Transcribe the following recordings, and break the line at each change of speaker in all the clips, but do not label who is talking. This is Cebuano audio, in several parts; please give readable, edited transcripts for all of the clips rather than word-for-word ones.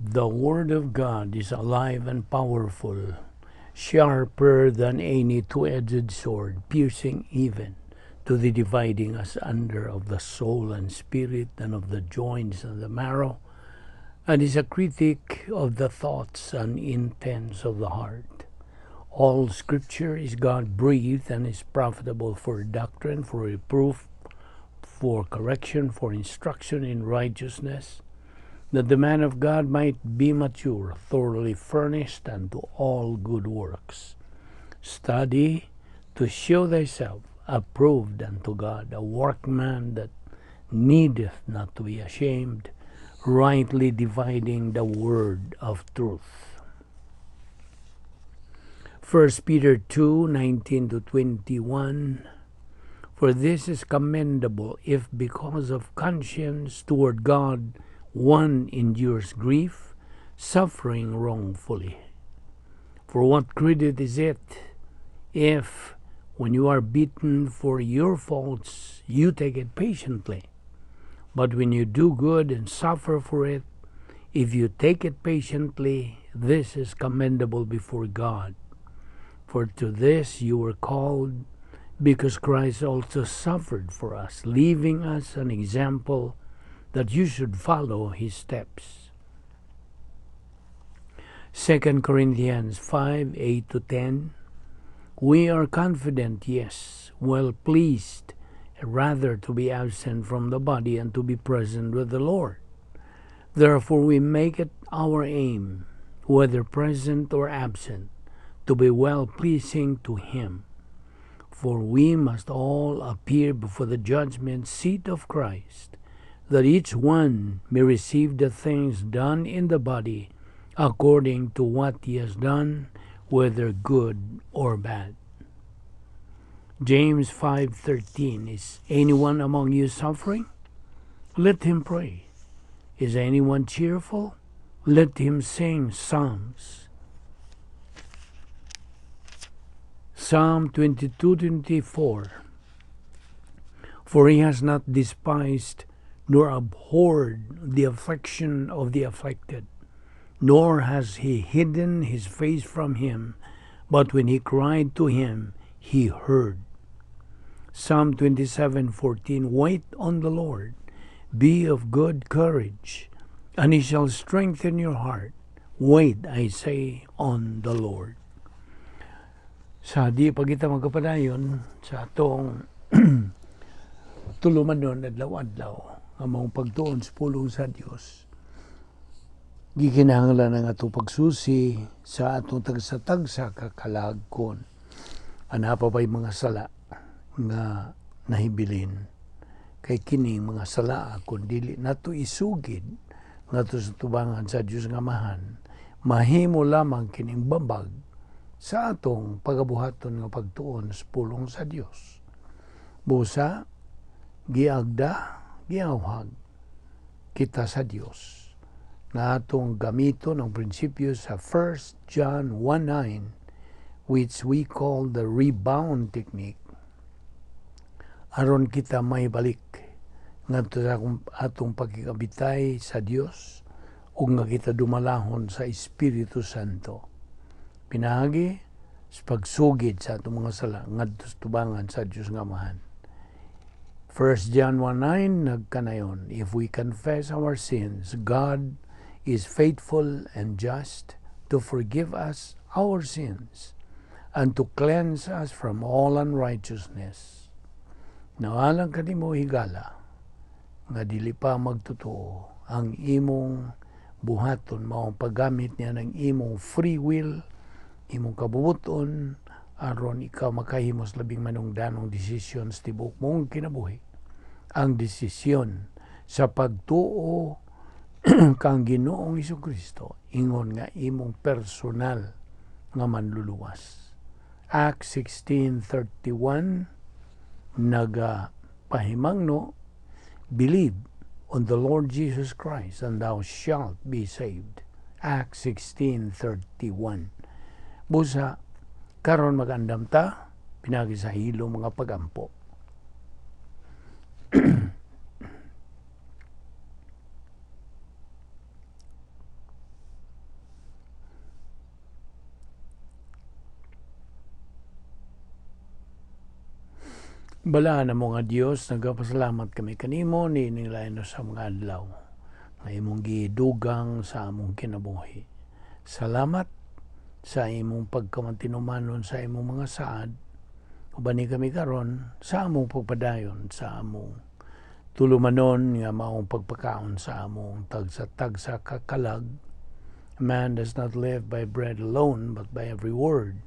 The Word of God is alive and powerful, sharper than any two-edged sword, piercing even to the dividing asunder of the soul and spirit and of the joints and the marrow, and is a critic of the thoughts and intents of the heart. All Scripture is God breathed and is profitable for doctrine, for reproof, for correction, for instruction in righteousness, that the man of God might be mature, thoroughly furnished unto all good works. Study to show thyself approved unto God, a workman that needeth not to be ashamed, rightly dividing the word of truth. 1 Peter 2:19 to 21. For this is commendable if, because of conscience toward God, one endures grief, suffering wrongfully. For what credit is it if, when you are beaten for your faults, you take it patiently? But when you do good and suffer for it, if you take it patiently, this is commendable before God. For to this you were called, because Christ also suffered for us, leaving us an example that you should follow his steps. 2 Corinthians 5:8 to 10. We are confident, yes, well pleased, rather to be absent from the body and to be present with the Lord. Therefore, we make it our aim, whether present or absent, to be well pleasing to Him. For we must all appear before the judgment seat of Christ, that each one may receive the things done in the body according to what he has done, whether good or bad. James 5:13. Is anyone among you suffering? Let him pray. Is anyone cheerful? Let him sing psalms. Psalm 22:24. For he has not despised nor abhorred the affliction of the afflicted, nor has he hidden his face from him, but when he cried to him, he heard. Psalm 27:14. Wait on the Lord, be of good courage, and he shall strengthen your heart. Wait, I say, on the Lord. Sa di pa kita magkapadayon sa atong tulumanon adlaw-adlaw nga maong pagtuon sa pulong sa Dios, gikinahanglan ang atong pagsusi sa atong tagsa-tagsa ka kalag kon ana pa ba'y mga sala nga nahibilin, kay kini mga sala, kung dili nato isugid ngadto sa tubangan sa Dios nga Amahan, mahimo lamang kining babag sa atong pagabuhaton nga pagtuon sa pulong sa Dios. Busa giagda, giawhag kita sa Dios nga atong gamiton ang prinsipyo sa 1 John 1:9, which we call the rebound technique, aron kita maibalik ngadto sa atong pagkikabitay sa Dios ug nga kita dumalahon sa Espiritu Santo pinaagi sa pagsugid sa atong mga sala ngadto sa tubangan sa Dios nga Amahan. 1 John 1:9 nagkanayon, "If we confess our sins, God is faithful and just to forgive us our sins and to cleanse us from all unrighteousness." Nawalang kanimo, higala, nga dili pa magtotoo, ang imong buhaton mao ang paggamit niya ng imong free will, imong kabubuton, aron ikaw makahimos labing manungdanong desisyon sa tibuok mong kinabuhi. Ang desisyon sa pagtuo kang Ginoong Kristo ingon nga imong personal nga manluluwas. Acts 16:31 naga pahimangno, "Believe on the Lord Jesus Christ and thou shalt be saved." Acts 16:31. Busa karon magandam ta pinagi sa hilom mga pagampo. Balaan namo nga Dios, nagapasalamat kami kanimo niining lain sa mga adlaw nga imong gidugang sa among kinabuhi. Salamat sa imong pagkamatinumanon sa imong mga saad. Ubani kami karon sa among pagpadayon sa among tulumanon nga maong pagpakaon sa among tagsa-tagsa ka kalag. Man does not live by bread alone, but by every word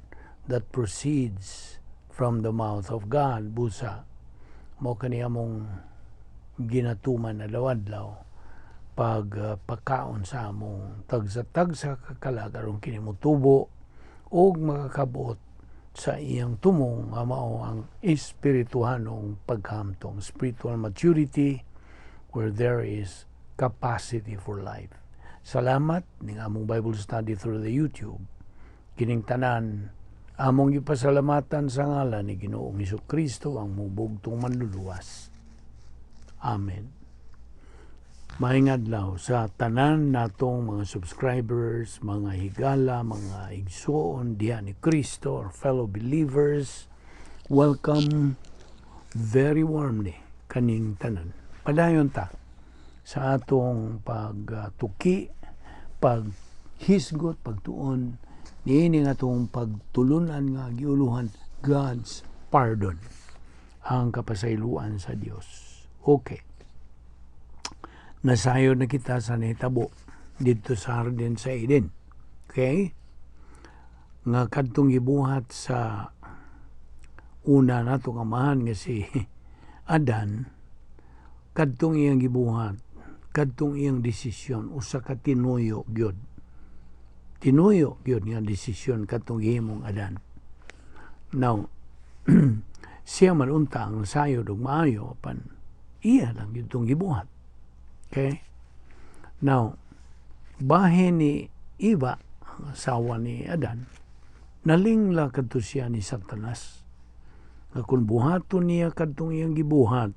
that proceeds from the mouth of God. Busa, mao kani among ginatuman adlaw-adlaw pag pagkaon sa among tagsa-tagsa ka kalag aron kini motubo ug makakabot sa iyang tumong nga mao ang espirituhanong paghamtong, spiritual maturity where there is capacity for life. Salamat ning among Bible study through the YouTube. Kining tanan among ipasalamatan sa ngalan ni Ginoong Kristo, ang mubugtong Manluluwas. Amen. Maayong adlaw sa tanan natong mga subscribers, mga higala, mga igsuon diha ni Kristo, or fellow believers. Welcome very warmly kaning tanan. Padayon ta sa atong pagtuki, paghisgot, pagtuon niini nga atong pagtulunan nga giuluhan God's pardon, ang kapasayloan sa Dios. Okay. Nasayod na kita sa nahitabo didto sa hardin sa Eden. Okay? Nga kadtong gibuhat sa una natong amahan nga si Adan, kadtong iyang gibuhat, kadtong iyang desisyon, usa ka tinuyo gyud. Tinuyo gyud nga desisyon kadtong gihimong Adan. Now, siya man unta ang nasayod og maayo, apan iya lang gyud tong gibuhat. Okay? Now, bahin ni Eva, ang asawa ni Adan, nalingla kadto siya ni Satanas. Nga kung buhaton niya kadtong iyang gibuhat,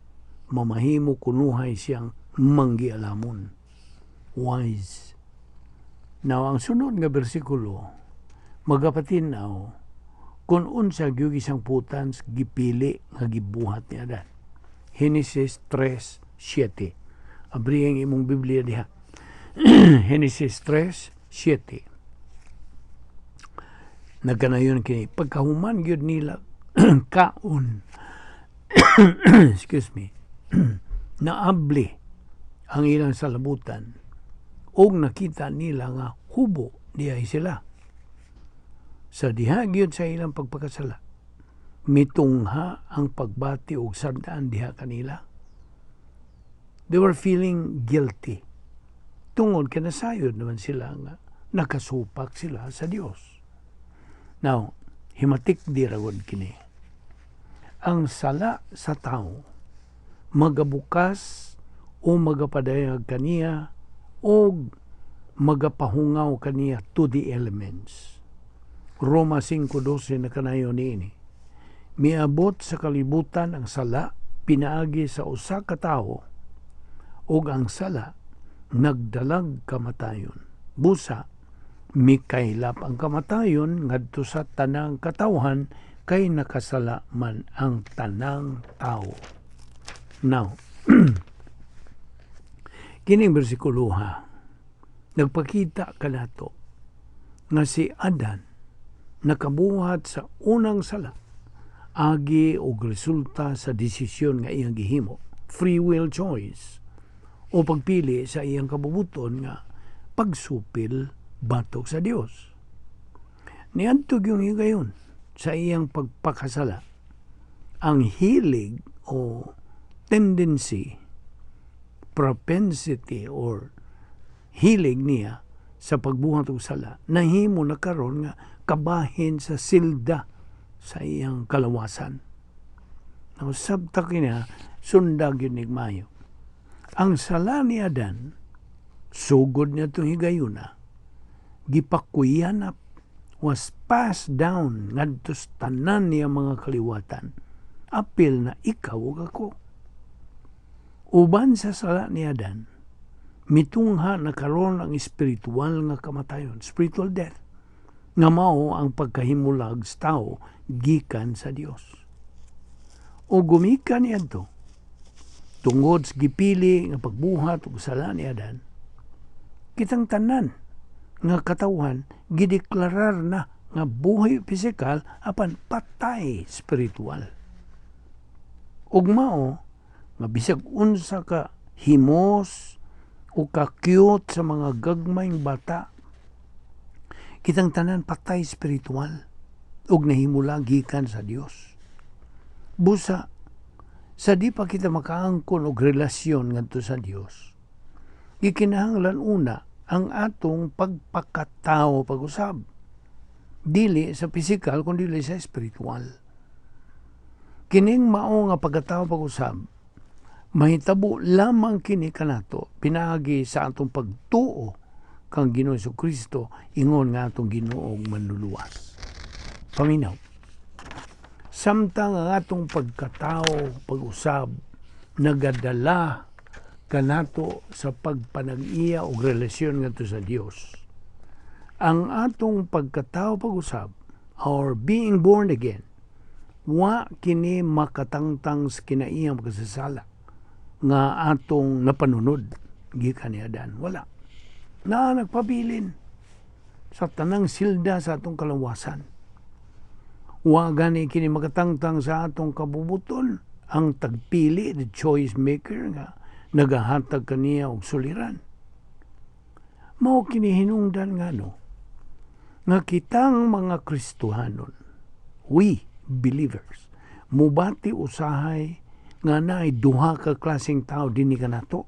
mamahimo kunuhay siyang manggialamon. Wise. Now, ang sunod nga bersikulo, magapatinaw kung unsa gyud isang putans gipili nga gibuhat ni Adan. Genesis 3:7. Abri ang imong Biblia diha. Genesis 3:7. Nagkanayon kini pagkahuman gyud nila kaon, excuse me, naabli ang ilang salabutan og nakita nila nga hubo diay sila. Sa diha gyud sa ilang pagpakasala, mitungha ang pagbati og sardaan diha kanila. They were feeling guilty. Tungod kay nasayod naman sila nga nakasupak sila sa Dios. Now, himatik di ragod kini. Ang sala sa tao magabukas o magapadayag kaniya o magapahungaw kaniya to the elements. Roma 5:12 nakanayon niini. Miabot sa kalibutan ang sala pinaagi sa usa ka tawo ug ang sala nagdalag kamatayon. Busa mikaylap ang kamatayon ngadto sa tanang katawhan kay nakasala man ang tanang tao. Now, kining bersikulo ha, nagpakita kanato nga si Adan nakabuhat sa unang sala agi og resulta sa desisyon nga iyang gihimo, free will choice o pagpili sa iyang kabubuton nga pagsupil batok sa Dios. Niadto yung higayon sa iyang pagpakasala, ang hilig o tendency, propensity or hilig niya sa pagbuhat og sala nahimo na karon nga kabahin sa silda sa iyang kalawasan. Now, sabta kina sundag yun mayo. Ang sala ni Adan, sugod niya itong higayuna, gipakuyanap, was passed down ngadto sa tanan niya mga kaliwatan. Apil na ikaw ug ako. Uban sa sala ni Adan, mitungha na karon ang espiritual nga kamatayon, spiritual death, nga mao ang pagkahimulag sa tao gikan sa Dios. O gumikan niadto tungod sa gipili nga pagbuhat ug sala ni Adan, kitang tanan nga katawhan gideklarar na nga buhi pisikal apan patay spiritual. Ug mao nga bisag unsa ka himos o ka cute sa mga gagmayng bata, kitang tanan patay spiritual ug nahimula gikan sa Dios. Busa sa di pa kita makaangkon og relasyon ngadto sa Dios, gikinahanglan una ang atong pagpakatao pag-usab, dili sa pisikal kundi sa espiritual. Kining mao nga pagkatao pag-usab, mahitabo lamang kini kanato pinaagi sa atong pagtuo kang Ginoo Kristo ingon nga atong Ginoo ug Manluluwas. Paminaw. Samtang ang atong pagkatao pag-usab nagadala kanato sa pagpanag-iya og relasyon ngadto sa Dios, ang atong pagkatao pag-usab, our being born again, wa kini makatangtang sa kinaiyang pagkasasala nga atong napanunod gikan ni Adan. Wala. Na nagpabilin sa tanang silda sa atong kalawasan. Wa gani kini makatangtang sa atong kabubuton, ang tagpili, the choice maker nga nagahatag kaniya og suliran. Mao kini hinungdan nga no, nga kitang mga Kristohanon, we believers, mubati usahay nga naay duha ka klaseng tao dinhi kanato.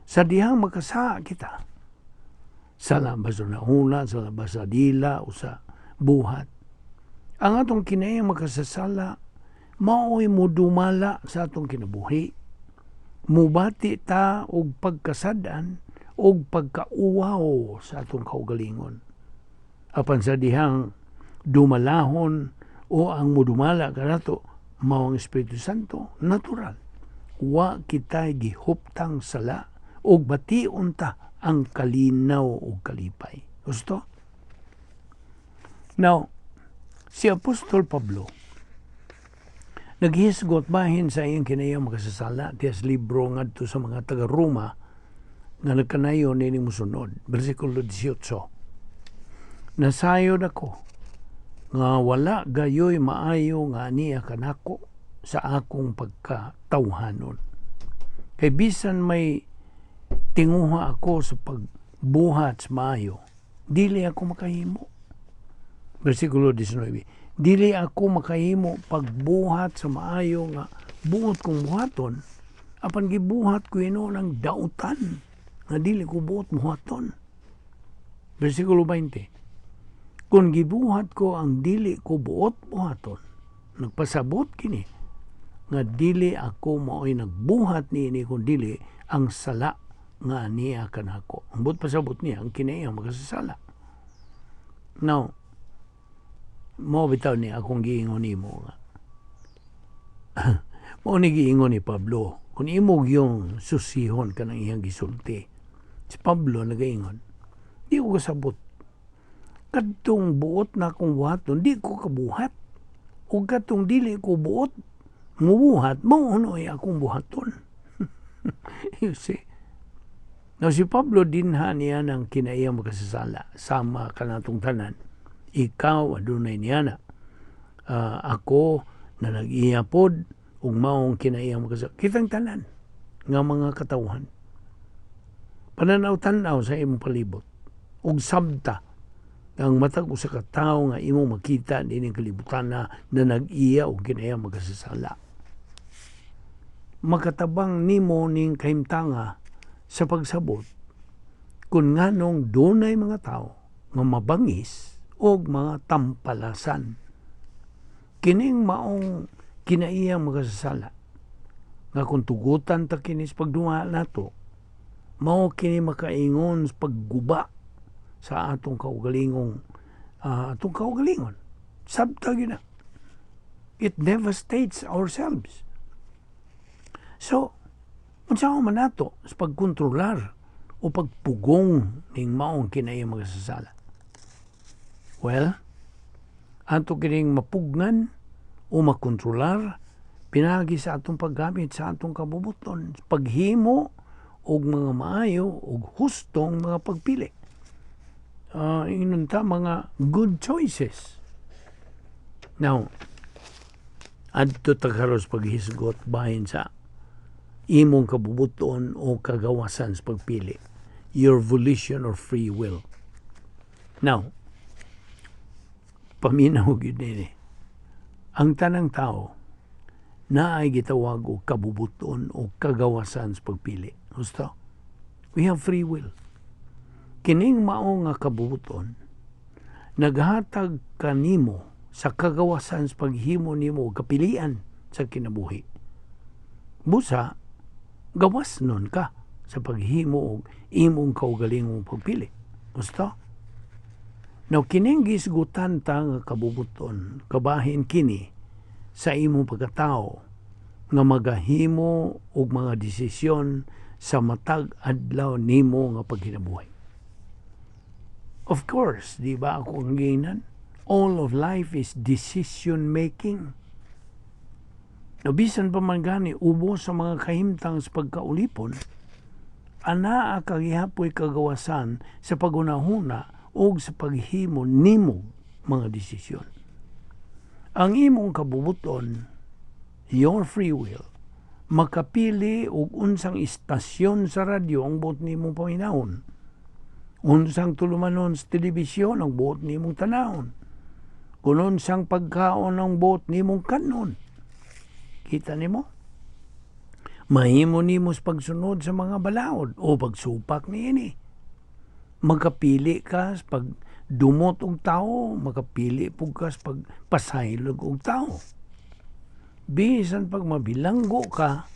Sa dihang makasala kita, sa labas sa nauna, sa labas sa dila o sa buhat, ang atong kinaiyang makasasala, mao'y mudumala sa atong kinabuhi. Mubati ta og pagkasadan og pagkauwaw sa atong kaugalingon. Apan sa dihang dumalahon o ang mudumala kanato mao ang Espiritu Santo, natural. Wa kita'y gihuptang sala og bation ta ang kalinaw ug kalipay. Gusto? Now, si Apostol Pablo naghisgot bahin sa iyang kinaiyang makasasala tiyas libro ngadto sa mga taga-Roma nga nagkanayon nining mosunod. Versikulo 18. "Nasayod ako nga wala gayoy maayo nga ania kanako sa akong pagkatawhanon. Kay bisan may tinguha ako sa pagbuhat sa maayo, dili ako makahimo." Versikulo 19. "Dili ako makahimo pagbuhat sa maayo nga buot kong buhaton, apan gibuhat ko hinuon ang dautan nga dili ko buot buhaton." Versikulo 20. "Kung gibuhat ko ang dili ko buot buhaton, nagpasabot kini nga dili ako mao'y nagbuhat niini kun dili ang sala nga niya kanako." Ang buot pasabot niya, ang kinaiyang makasasala. Now, mao bitaw ni akong giingon nimo nga. Mao ni giingon ni Pablo. Kung imo yung susihon kanang iyang gisulti. Si Pablo nagaingon, "Di ko kasabot. Kadtong buot na akong buhaton, di ko kabuhat. O kadtong dili ko buot mubuhat, mao ay akong buhaton." You see? Now, si Pablo dinha niya ng kinaiyang makasasala sama kanatong tanan. Ikaw adunay niya na. Ako na nag-iya pod ug maong kinaiyang makasasala. Kitang tanan nga mga katawhan. Pananaw-tanaw sa imong palibot ug sabta ang matag usa ka tawo nga imong makita niining kalibutan na nag-iya og kinaiyang makasasala. Makatabang nimo ning kahimtanga sa pagsabot kung nganong dunay mga tao nga mabangis og mga tampalasan. Kining maong kinaiyang makasasala nga kung tugutan ta kini sa pagduha nato, mao kini makaingon sa pagguba sa atong kaugalingon. Sabta gyud na. It devastates ourselves. So, unsa man nato sa pagkontrolar o pagpugong ning maong kinaiyang makasasala? Well, ato kining mapugnan o makontrolar Pinaagi sa atong paggamit sa atong kabubuton, paghimo og mga maayo og hustong mga pagpili. Ingnon ta mga good choices. Now, adto ta karon sa paghisgot bahin sa imong kabubuton o kagawasan sa pagpili. Your volition or free will. Now, paminaw gyud nini. Ang tanang tao naay gitawag og kabubuton o kagawasan sa pagpili. Gusto? We have free will. Kining mao nga kabubuton naghatag kanimo sa kagawasan sa paghimo nimo og kapilian sa kinabuhi. Busa, gawas nun ka sa paghimo og imong kaugalingong pagpili. Gusto? Now, kining gisgutan ta nga kabubuton, kabahin kini sa imong pagkatao nga magahimo og mga desisyon sa matag adlaw nimo nga pagkinabuhi. Of course, di ba ako ang giingnan? All of life is decision making. No, bisan pa man gani ubos sa mga kahimtang sa pagkaulipon, anaa ka gihapoy kagawasan sa paghunahuna o sa paghimo nimo mga desisyon. Ang imong kabubuton, your free will, makapili og unsang istasyon sa radyo ang buot nimong paminawon. Unsang tulumanon sa telebisyon ang buot nimong tanawon. Kung unsang pagkaon ang buot nimong kanon. Kita nimo? Mahimo nimo sa pagsunod sa mga balaod o pagsupak niini. Makapili ka sa pagdumot og tao, makapili pud ka sa pagpasaylog og tao. Bisan pag mabilanggo ka,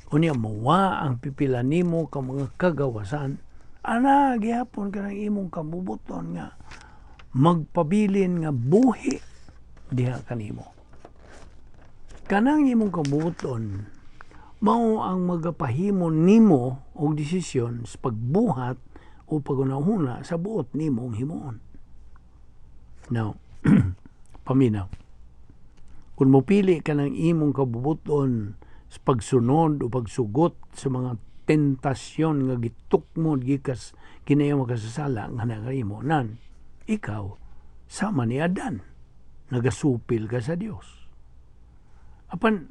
unya mawa ang pipila nimo ka mga kagawasan, ana gihapon ka ng imong kabubuton nga magpabilin nga buhi diha kanimo. Kanang imong kabubuton mao ang magapahimo nimo og desisyon sa pagbuhat o paghunahuna sa buot nimong himuon. Now, paminaw. Kung mopili ka ng imong kabubuton sa pagsunod o pagsugot sa mga tentasyon nga gitukmod gikas kinaya makasasala nga nakarimo nan, ikaw sama ni Adan, nagasupil ka sa Dios. Apan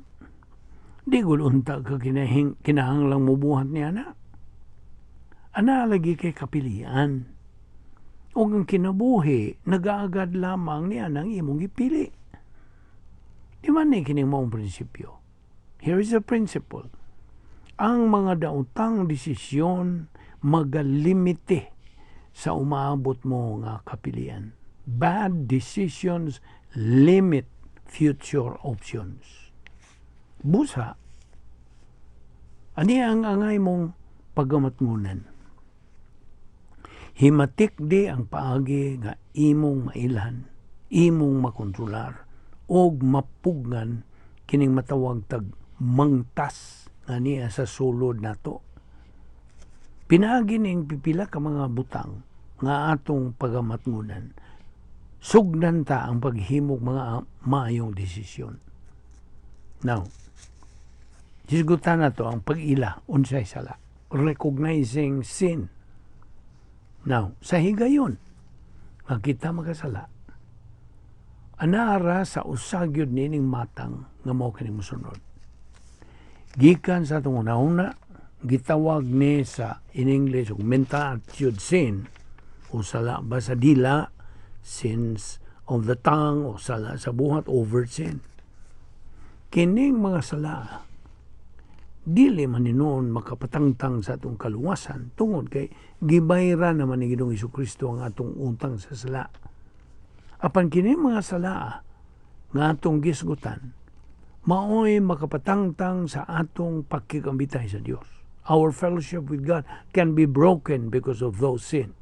di gud unta ka kinahanglang mubuhat niya na. Ana lagi kay kapilian. Ug ang kinabuhi nagaagad lamang niya ng imong gipili. Di man ni kining maong prinsipyo? Here is a principle. Ang mga daotang desisyon magalimite sa umaabot mo nga kapilian. Bad decisions limit future options. Busa, ani ang angay mong pagamatngunan? Himatik di ang paagi nga imong mailhan, imong makontrolar, og mapugngan kining matawag tag mangtas nga niya sa sulod nato. Pinaagi ning pipila ka mga butang nga atong pagamatngunan. Sugdan ta ang paghimog mga maayong desisyon. Now, hisgutan nato ang pag-ila unsay sala. Recognizing sin. Now, sa higayon nga kita makasala, anara sa usa gyud nining matang nga mao kini mosunod. Gikan sa atong una-una, gitawag ni sa in English og mental attitude sin o sala ba sa dila, sins of the tongue, o sala sa buhat, overt sin. Kining mga sala dili man noon makapatangtang sa atong kaluwasan tungod kay gibayran naman ni Ginoong Kristo ang atong utang sa sala. Apan kini mga sala nga atong gisgutan maoy makapatangtang sa atong pakikambitay sa Dios. Our fellowship with God can be broken because of those sins.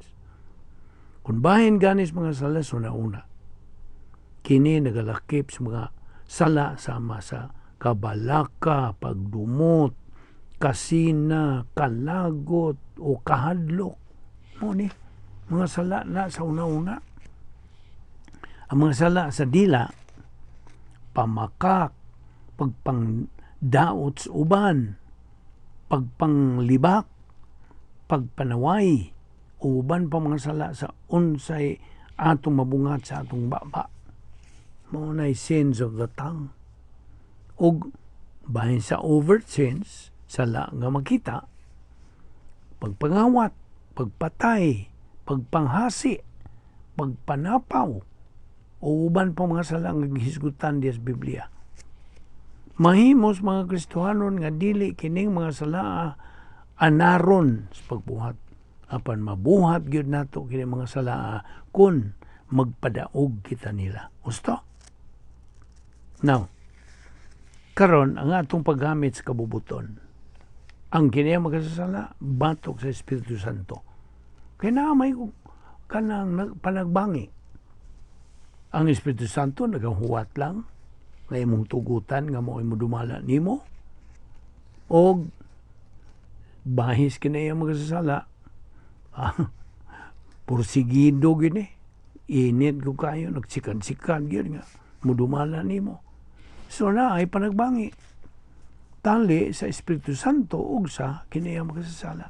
Kung bahin ganis mga sala sa una, kini nagalakip sa mga sala sama sa kabalaka, pagdumot, kasina, kalagot, o kahadlok. Mao ni, mga sala na sa una-una. Ang mga sala sa dila, pamakak, Pagpangdaot sa uban, pagpanglibak, pagpanaway, uban pa mga sala sa unsay atong mabungat sa atong baba. Mao nay sins of the tongue. Ug bahin sa overt sins, sala nga makita, pagpangawat, pagpatay, pagpanghasi, pagpanapaw, o uban pa mga sala nga gihisgutan diya sa Biblia. Mahimos mga Kristohanon nga dili kining mga sala anaron sa pagbuhat. Apan mabuhat gyud nato kini mga sala kun magpadaog kita nila. Gusto? Now, karon ang atong paggamit sa kabubuton. Ang kini makasasala batok sa Espiritu Santo. Kay naa may kanang panagbangi. Ang Espiritu Santo nagahuwat lang nga imong tugutan nga mao mo dumala nimo og bahis kini ang makasasala, pursigido gini, init ko kayo, nagsikan-sikan gyud nga mudumala nimo. So na ay panagbangi tali sa Espiritu Santo ug sa kini ang makasasala.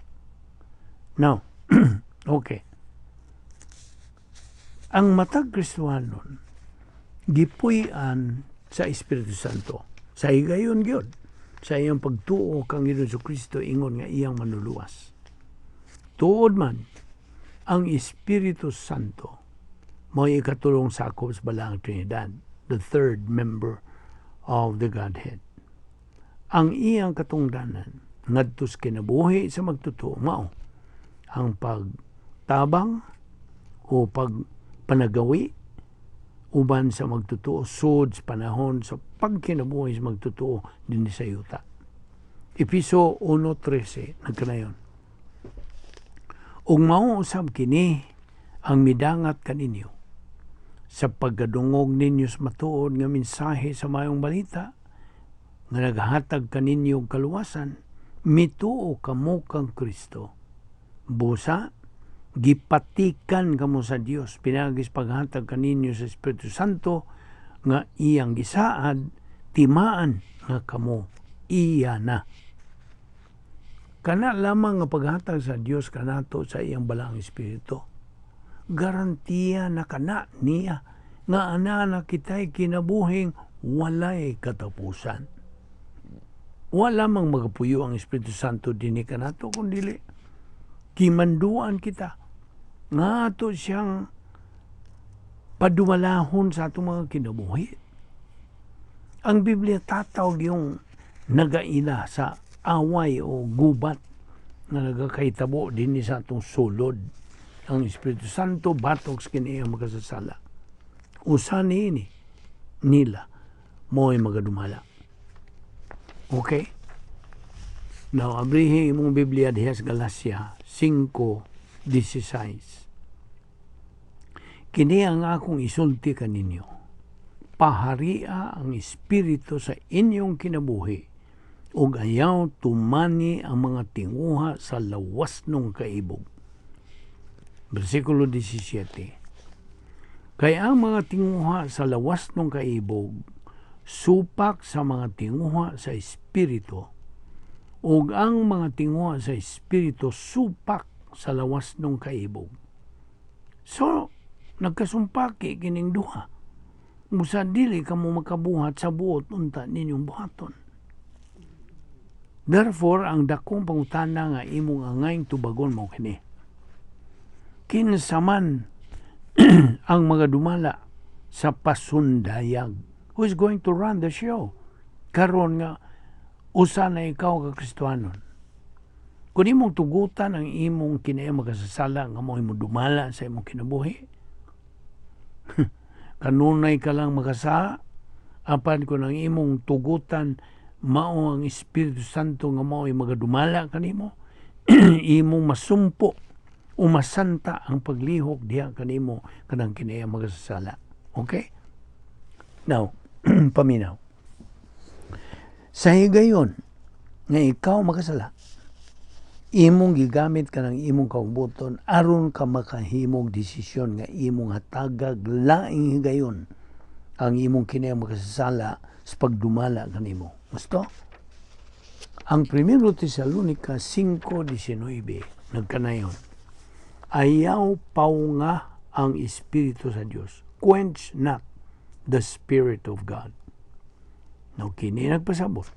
Now, okay, ang matag Kristohanon gipuy-an sa Espiritu Santo sa higayon gyud sa iyang pagtuo kang Ginoong Kristo ingon nga iyang manluluwas. Tuod man, ang Espiritu Santo mo'y ikatulong sakop sa Balaang Trinidad, the third member of the Godhead. Ang iyang katungdanan ngadto sa kinabuhi sa magtotoo mao ang pagtabang o pagpanagawi uban sa magtotoo sud sa panahon sa pagkinabuhi sa magtotoo dinhi sa yuta. Episo 1:13 nagkanayon. Ug mao usab kini ang midangat kaninyo sa pagkadungog ninyo sa matuod nga mensahe sa Maayong Balita nga naghatag kaninyo og kaluwasan, mituo kamo kang Kristo. Busa gipatikan kamo sa Dios pinaagi sa paghatag kaninyo sa Espiritu Santo nga iyang gisaad, timaan nga kamo iya na. Kana lamang nga paghatag sa Dios kanato sa iyang Balaang Espiritu, garantiya na kana niya nga ana na kita'y kinabuhing walay katapusan. Wala mang magapuyo ang Espiritu Santo dinhi kanato kung dili gimanduan kita nga ato siyang padumalahon sa atong mga kinabuhi. Ang Biblia tataw yung nagaila sa away o gubat nga nagakahitabo dinhi sa atong sulod. Ang Espiritu Santo batok sa kini ang makasasala. Usa niini nila mo'y magadumala. Okay? Now, abrihi imong Biblia diha sa Galacia 5:16. "Kini ang akong isulti kaninyo. Paharia ang Espiritu sa inyong kinabuhi ug ayaw tumani ang mga tinguha sa lawas ng kaibog." Versikulo 17. "Kay ang mga tinguha sa lawas ng kaibog supak sa mga tinguha sa Espiritu, ug ang mga tinguha sa Espiritu supak sa lawas ng kaibog." So, nagkasumpaki kining duha. Busa dili kamo makabuhat sa buot unta ninyong buhaton. Therefore, ang dakong pangutana nga imong angayng tubagon mo kini: Kinsa man ang mga dumala sa pasundayag? Who is going to run the show? Karon nga usa na ikaw ka Kristohanon. Kung imong tugutan ang imong kinaya makasasala nga mo imo dumala sa imong kinabuhi, kanunay ka lang makasala, apan kung ang imong tugutan mao ang Espiritu Santo nga mao ay magadumala kanimo, imong masumpo o masanta ang paglihok diha kanimo kanang kinaya makasasala. Okay? Now, paminaw. Sa higayon nga ikaw makasala, imong gigamit ka ng imong kaubuton aron ka makahimog desisyon nga imong hatagag laing higayon ang imong kinaya makasasala. sa pagdumala kanimo. Gusto? Ang 1 Tesalonica 5:19 nagkanayon. Ayaw paunga ang Espiritu sa Dios. Quench not the Spirit of God. Now, kini nagpasabot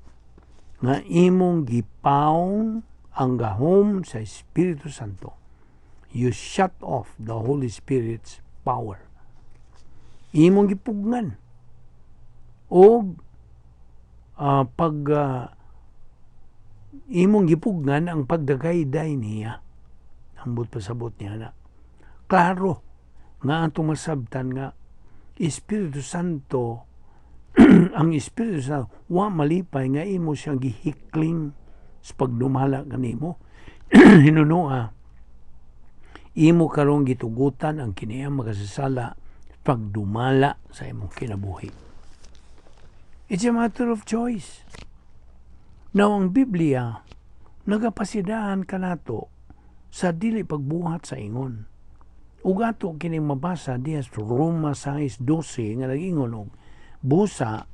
nga imong gipaong ang gahom sa Espiritu Santo. You shut off the Holy Spirit's power. Imong gipugnan o pag imong gipugnan ang pagdagayday niya. Ambot pasabot niya na. Klaro nga atong masabtan nga Espiritu Santo, ang Espiritu Santo wa malipay nga imo siyang gihikling sa pagdumala kanimo. Hinunua imo karong gitugutan ang kiniyang makasasala pagdumala sa imong kinabuhi. It's a matter of choice. Now, ang Biblia nagapasidahan kanato sa dili pagbuhat sa ingon. Ug ato kining mabasa diha sa Roma 6:12 nga nag-ingon og busa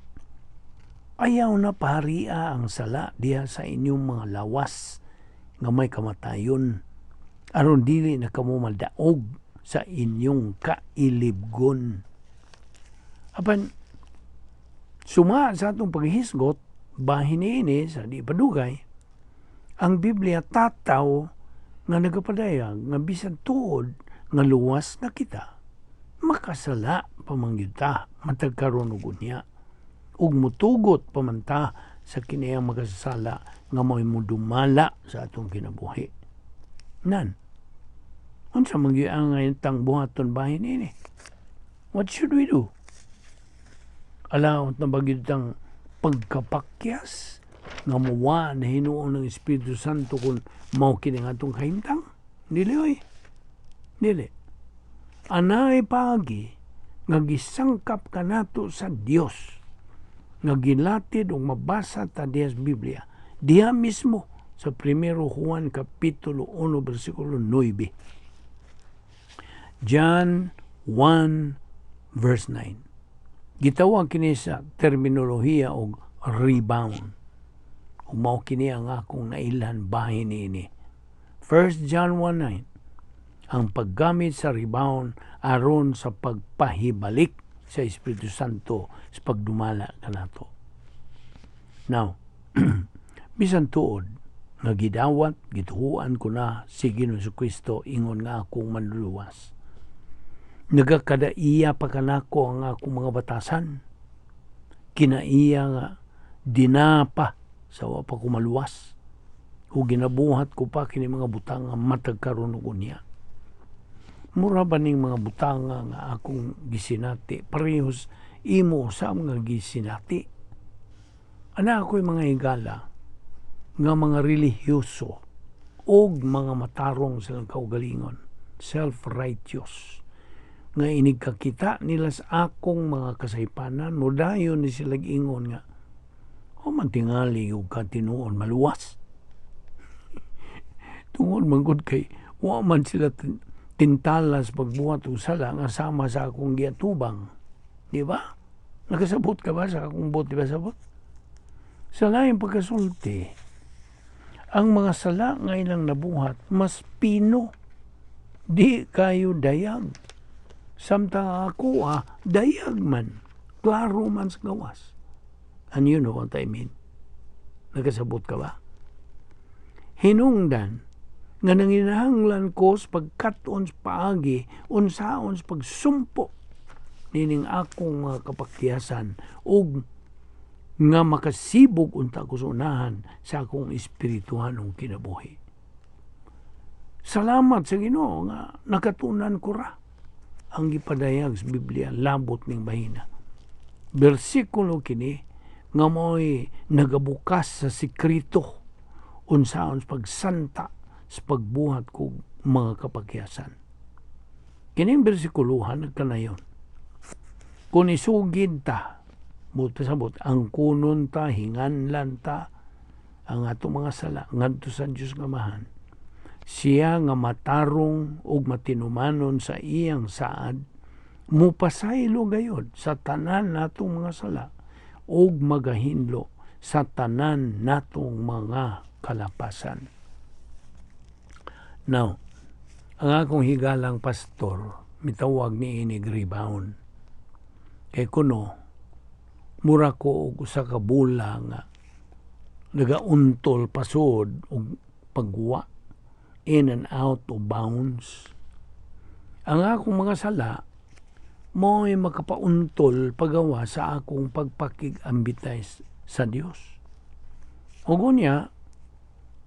ayaw na paharia ang sala diha sa inyong mga lawas nga may kamatayon, aron dili na kamo madaog sa inyong kailibgon. Apan suma sa atong paghisgot bahin niini sa di padugay, ang Biblia tataw nga nagapadayag nga bisan tuod nga luwas na kita, makasala pa man gyud ta matag karon ug unya, ug mutugot pa man ta sa kiniyang makasasala nga mo'y mudumala sa atong kinabuhi. Nan, unsa man gyud ang tang buhaton bahin ini? What should we do? Alaot na ba gyud tang pagkapakyas nga muwa na hinuon ng Espiritu Santo kung mao kini nga atong kahimtang? Dili oy. Dili. Anay paagi nga gisangkap kanato sa Dios nga gilatid ug mabasa ta diha sa Biblia. Diha mismo sa 1 Juan kapitulo 1 bersikulo 9. John 1 verse 9. Gitawag kini sa terminolohiya og rebound. Ug mao kini ang akong nailhan bahin niini. 1 John 1:9. Ang paggamit sa rebound aron sa pagpahibalik sa Espiritu Santo sa pagdumala kanato. Now, bisan tuod nga gidawat, gituhuan ko na si Ginoong Kristo ingon nga akong manluluwas, nagakadaiya pa kanako ang akong mga batasan. Kinaiya nga dinapa sa wa pa ko maluwas. O ginabuhat ko pa kini mga butanga matag karon ug unya. Mura ba ning mga butanga nga akong gisinati parehos imo sa mga gisinati? Ana ako'y mga higala nga mga relihiyoso og mga matarong silang kaugalingon, self-righteous, nga inig kakita nila sa akong mga kasaypanan, modayon ni sila ingon nga, "O man tingali og katinuon maluwas." Tungod man gud kay wa man sila tintalas pagbuhat og sala nga sama sa akong giatubang. Di ba? Nakasabot ka ba sa akong buot, di ba sabot? Sa laing pagkasulti, ang mga sala nga ilang nabuhat mas pino. Di kayo dayag. Samtang ako dayag man. Klaro man sa gawas. And you know what I mean. Nakasabot ka ba? Hinungdan nga nanginahanglan ko sa pagkat-on sa paagi unsaon sa pagsumpo nining akong mga kapakyasan ug nga makasibog unta ko sa unahan sa akong espirituhanong kinabuhi. Salamat sa Ginoo nga nakatunan ko ra ang gipadayag sa Biblia labot ning bahina. Bersikulo kini nga mo'y nagabukas sa sekreto unsaon sa pagsanta sa pagbuhat kog mga kapagyasan. Kining bersikuluhan nagkanayon. Kung isugid ta, pasabot, ang kunon ta, hinganlan ta, ang atong mga sala, ngadto sa Dios nga Amahan, siya nga matarong ug matinumanon sa iyang saad, mupasaylo gayod sa tanan natong mga sala. ug magahinlo sa tanan natong mga kalapasan. Now, ang akong higalang pastor mitawag niinig rebound. Kay kuno mura ko og usa ka bola nga nagauntol pasod og pagwa, in and out of bounds. Ang akong mga sala mo'y makapauntol pagawa sa akong pagpakig-ambitay sa Dios. Ug unya,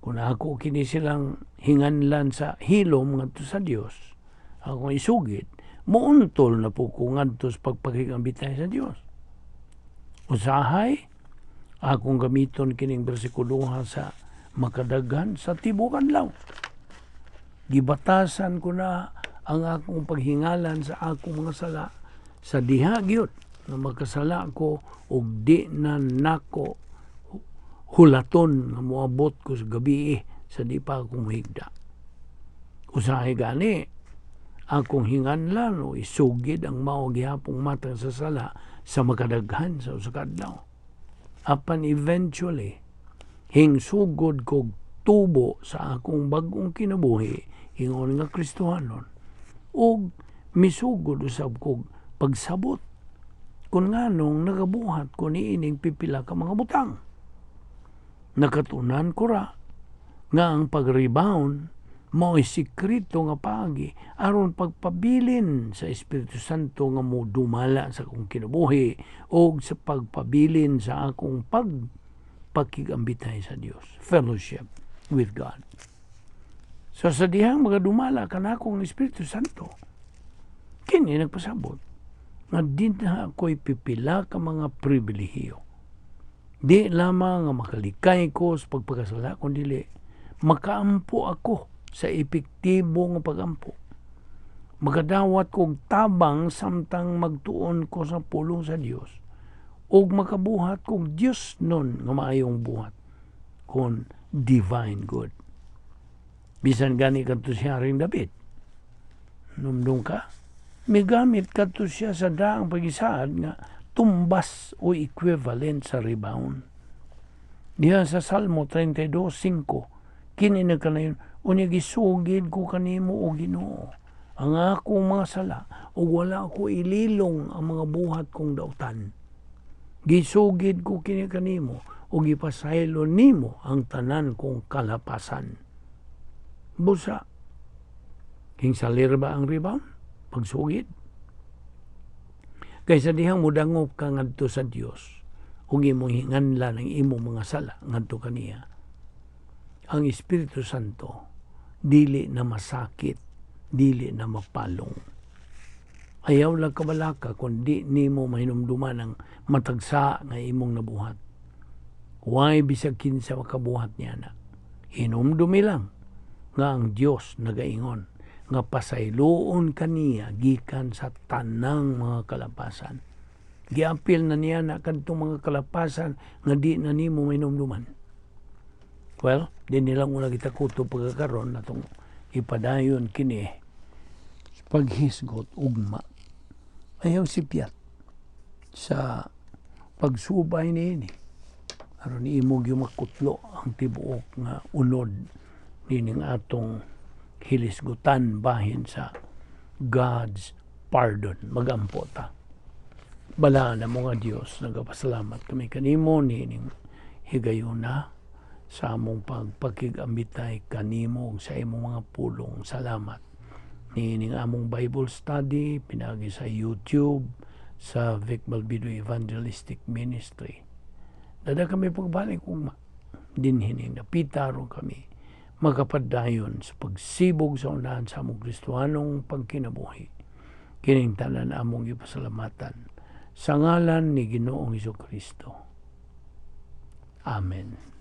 kung ako kini silang hinganlan sa hilom ngadto sa Dios, akong isugid, muuntol na po ko ngadto sa pagpakig-ambitay sa Dios. Usahay, akong gamiton kining bersikulo sa makadaghan sa tibok adlaw. Gibatasan ko na ang akong paghingalan sa akong mga sala sa diha gyud nga makasala ko ug di na nako hulaton nga moabot ko sa gabi sa di pa ako mohigda. Usahay gani akong hinganlan o isugid ang mao gihapong matang sa sala sa makadaghan sa usa ka adlaw. Apan eventually, hingsugod kog tubo sa akong bag-ong kinabuhi ingon nga Kristohanon ug misugod usab kog pagsabot kung nganong nagabuhat ko niining pipila ka mga butang. Nakatunan ko ra nga ang pag-rebound mao'y sikreto nga paagi aron pagpabilin sa Espiritu Santo nga modumala sa akong kinabuhi o sa pagpabilin sa akong pagpakigambitay sa Dios, fellowship with God. So sa dihang magadumala kanako ang Espiritu Santo, kini nagpasabot nga dinha ako'y pipila ka mga pribilehiyo. Di lamang nga makalikay ko sa pagpakasala, kundi makaampo ako sa epektibo nga pagampo. Makadawat kog tabang samtang magtuon ko sa pulong sa Dios ug makabuhat kog Dios nun nga maayong buhat kon divine good. Bisan gani kadto si Haring David. Numdum ka? Migamit kadto siya sa daang pagisaad nga tumbas o equivalent sa rebound. Diha sa Salmo 32:5, kini nagkanayon, "Unya gisugid ko kanimo, o Ginoo, ang akong mga sala ug wala ko ililong ang mga buhat kong dautan. Gisugid ko kini kanimo ug gipasaylo nimo ang tanan kong kalapasan." Busa, hingsalir ba ang rebound? Pagsugid? Kaysa dihang mudangop ka ngadto sa Dios ug imong hinganlan ang imong mga sala ngadto kaniya, ang Espiritu Santo dili na masakit, dili na mapalong. Ayaw lang kabalaka kung di nimo mahinumduman ang matagsa nga imong nabuhat. Way bisag kinsa makabuhat niya na. Hinumdumi lang nga ang Dios nagaingon nga pasayloon kaniya gikan sa tanang mga kalapasan. Giapil na niya na kadtong mga kalapasan nga di na nimo mahinumduman. Well, di nilang una kita kutob pagkakaron natong ipadayon kini paghisgot ugma. Ayaw sipyat sa pagsubay niini aron imo gyud makutlo ang tibuok nga unod nining atong hilisgutan bahin sa God's pardon. Magampo ta. Balaan na mo nga Dios, nagapasalamat kami kanimo niining higayuna sa among pagpakig-ambitay kanimo ug sa imong mga pulong. Salamat niining among Bible study pinagi sa YouTube sa Vic Balbido Evangelistic Ministry. Dada kami pagbalik ugma dinhining napita ron kami makapadayon sa pagsibog sa unahan sa among Kristohanong pagkinabuhi. Kining tanan among ipasalamatan sa ngalan ni Ginoong Kristo. Amen.